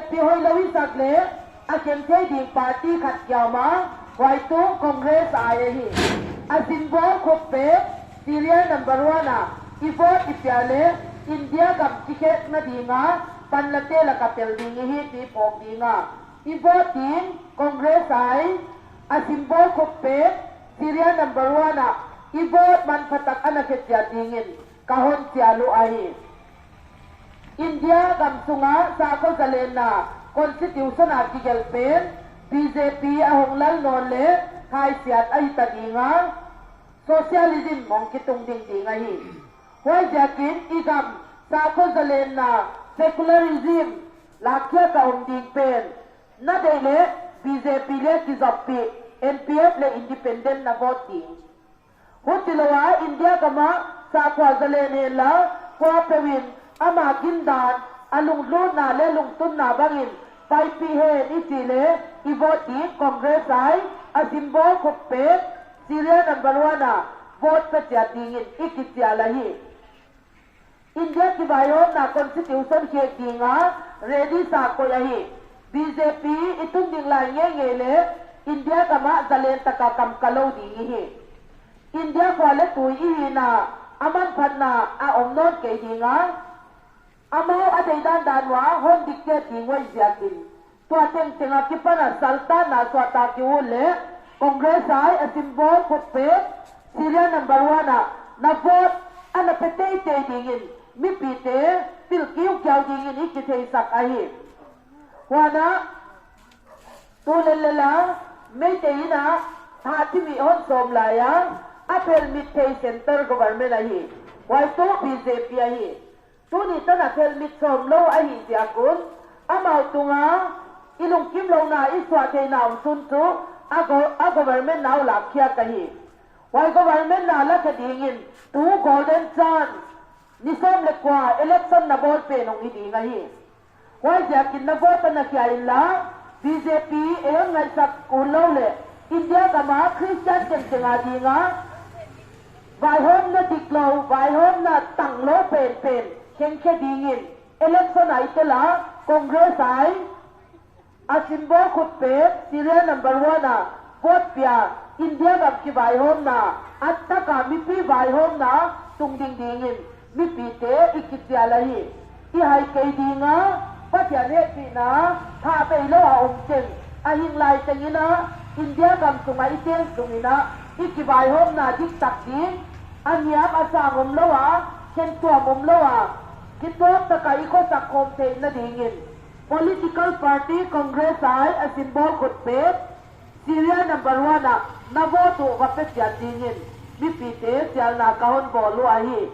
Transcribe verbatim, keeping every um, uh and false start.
Pi hoilou isah le, akhen thei ding party khat kiam a, huai chu Congress ahi. A symbol khut pet serial number one a i vote i pia le, India gam kikhetna dinga panlate laka pel ding ihi ti phawk dinga i vote ding Congress ahi. A symbol khut pet serial number one a i vote manphatak ana khe chiat dingin ka hon chial u ahi. India gam sunga sakhaw zalenna constitution a kigel pen B J P a hong lal nawn le khaisiat ahi ta dinga, socialism hong kitung ding ding ahi. Huaiziakin i gam sakhaw zalenna secularism lakhia ka um ding pen na deih le B J P le kizoppih N P F le independent na vote ding. Huchilou a India gam a sakhaw zalen henla, kuapeuh in ama gindan, a lunglutna le lungtunna bangin paipih hen i chih le i vote ding Congress ahi. A symbol khut pet serial number one a vote pe chiat dingin i kichial ahi. India kivaihawmna constitution khek dinga ready sa koi ahi. B J P i tun ding lai ngeingei le India gam a zalen taka kam ka lou ding ihi. India khua le tui ihina a manphatna a om nawn kei dinga, amau a deidan dan ua hon dictate ding uai ziakin, tua tengteng a kipan a saltanna suahtak i ut le Congress ahi. A symbol khut pet serial number one a na vote ana pe teitei dingin mipite pil kiukiau dingin i kitheisak ahi. Huan a, tu lel lel a Meitei in a thahthim i hon sawm lai a, a phelmit thei centre government ahi. Huai chu B J P ahi. Tuni tan a phelmit sawm lou ahih ziak un, amau tunga i lungkim louna i suah theina um sun chu a go-, a government na u lakkhiak ahi. Huai government na lakhe dingin tu golden chance, ni sawm le kua election na bawl pen hong hi ding ahi. Huaiziakin na vote ana khia inla, B J P ei hon ngaihsak un lou le, India gam a Christian tengteng a dinga vaihawmna diklou, vaihawmna tanglou penpen khengkhe dingin election a i tel a, Congress ahi. A symbol khut pet serial number one a vote pia, India gam kivaihawmna, a taka mipi vaihawmna tung ding dingin mipite i kichial ahi. I hai kei dinga, Pathian hehpihna thah bei lou a um teng, a hing lai tengin a, India gam sunga i teng sungin a, i kivaihawmna diktak ding, a niam a sang um lou a, khentuam um lou a, kituak taka i khosak khawm theihna dingin political party Congress ahi. A symbol khut pet serial number one a na vote u va pe chiat dingin mipite chialna ka hon bawl u ahi.